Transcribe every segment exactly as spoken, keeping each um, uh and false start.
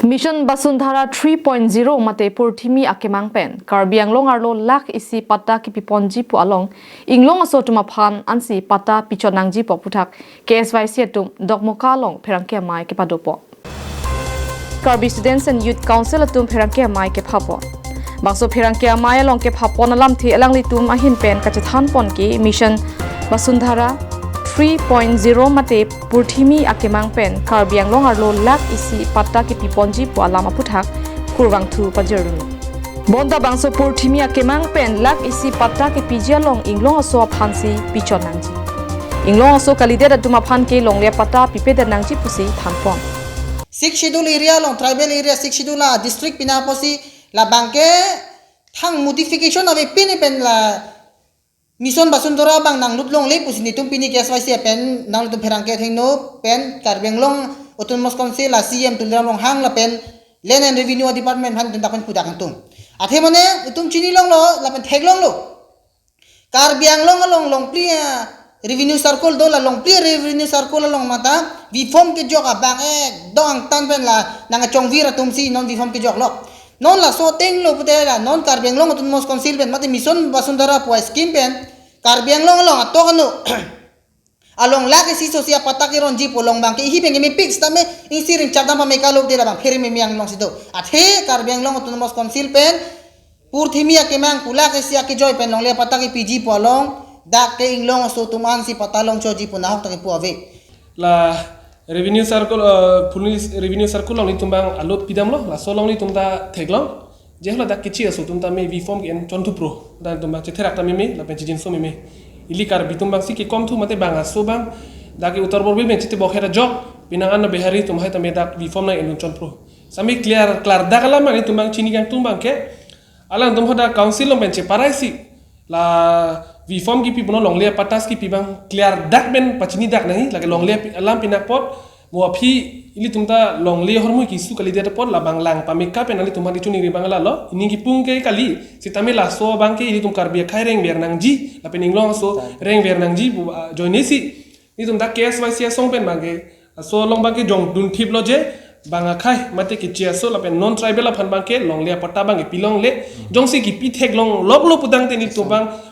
Mission Basundhara three point zero mate Purthimi akemang pen Karbi Anglong arlo lakh isi patta kipiponji pu along Inglong aso atum aphan ansi patta pichot nangji pu aputhak K S Y C atum Dokmoka along pherangke amei kepadopo. Karbi Students and Youth Council atum pherangke amei kephapo. Bangso pherangke amei along kephapon alamthe alanglitum ahin pen kachethanpon ke Mission Basundhara three point zero mate Purthimi akemang pen Karbi Anglong arlo lakh isi patta kipiponji pu alam aputhak kurvangthu pajirlo. Bonta bangso Purthimi akemang pen lakh isi patta kipiji along Inglong aso aphansi pichot nangji. Inglong aso kalidet atum aphan ke longle patta pipedet nangji pusi thanpon. Sixth Schedule area along, tribal area, Sixth Schedule a district pina apotsi labang ke thang modification ave pini pen la Mission Basundhara abang nanglut longle pusi netum pini K S Y C pen nanglutum pherangke athengno pen Karbi Anglong Autonomous Council a C E M Tuliram Ronghang lapen Land and Revenue Department aphan netum dak pen pudak nangtum. Athe mane netum chini longlo lapen theklonglo. Karbi Anglong along Longpli, ah, Revenue Circle do, la Longpli Revenue Circle along mata V form kejok abang ekdom angtan pen la nangkachongvir atumsi non V form kejoklo. Non laso ateng lo pute la non Karbi Anglong Autonomous Council pen mate Mission Basundhara pu a scheme pen Karbi Anglong along atok ano along lakh isi aso si apatta keronji pu along abang ke ihi pen kemepik sitame isi ring chakdam pameka lo pute labang phere meme anglong si do. Athe Karbi Anglong Autonomous Council pen Purthimi akemang pu lakh isi akejoi pen longle patta kipiji pu along dak ke Inglong aso atum ansi patta longchotji pu nahok ta kepu ave. La Revenue Circle, eh, Police Revenue Circle along netum abang alut pidamlo, laso along netum ta theklong. Je hala dak keche aso atum tame V form ke-en chonthupo. Dak netum abang chetherak ta meme, lapen chijinso meme. Ili Karbi atum abangsi kekom thu mate bang aso abang dak ke Uttar Borbil pen chitebok hera jok, penang an Bihari atum hai tame dak V form nang-en chonthupo. Sitame clear, clear dak alam netum abang chini kangtung abang ke. Alangtum hadak council along pen cheparai si la V form kipi puno longle patta kipi abang clear dak pen pachini dak nangji, lake longle pi-, alam pinakpot mo aphi ilitum ta longle ahormu kisu kalidet apot labang lang pameka pen nanglitum hadi chuningri abang lalo, ining kipung ke kali, sitame laso abang ke ilitum Karbi akhei rengver nangji, lapen Inglong aso rengver nangji pu, ah, ajoine si netum dak K S Y C asong pen abang ke, aso along abang ke jongdun thiplo je, bang akhei mate keche aso lapen non tribal aphan abang ke longle apatta abang ke pilongle, jongsi kipi theklong loklo putangte netum abang,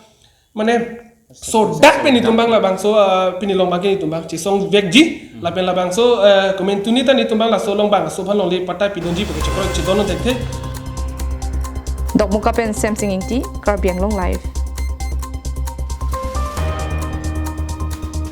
mane so dak pen netum abang labangso, ah, pini along abang ke netum abang chesongvekji, lapen labangso, eh, komantu ni ta netum abang laso along abang aso aphan longle patta pidunji pu ke chekroi chedon thekthe. Dokmoka pen Semsing Ingti, Karbi Anglong Live.